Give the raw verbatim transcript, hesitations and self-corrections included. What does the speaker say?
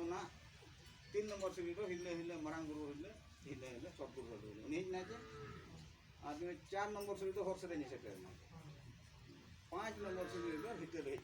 ᱚᱱᱟ ᱛᱤᱱ ᱱᱚᱢᱵᱚᱨ ᱥᱤᱲᱤ ᱫᱚ ᱦᱤᱞᱟᱹ ᱦᱤᱞᱟᱹ ᱢᱟᱨᱟᱝ ᱵᱩᱨᱩ ᱦᱤᱞᱟᱹ, ᱦᱤᱞᱟᱹ ᱦᱤᱞᱟᱹ ᱥᱚᱛ ᱜᱩᱨᱩ ᱦᱤᱞᱟᱹ ᱩᱱᱤ ᱦᱮᱡ ᱮᱱᱟᱭ ᱡᱮ᱾ ᱟᱨ ᱪᱟᱨ ᱱᱚᱢᱵᱚᱨ ᱥᱤᱲᱤ ᱫᱚ ᱦᱚᱨ ᱥᱮᱫ ᱥᱮᱴᱮᱨ ᱮᱱᱟ᱾ ᱯᱟᱸᱪ ᱱᱚᱢᱵᱚᱨ ᱥᱤᱲᱤ ᱫᱚ ᱵᱷᱤᱛᱟᱹᱨ ᱨᱮ ᱦᱮᱡ ᱮᱱᱟ᱾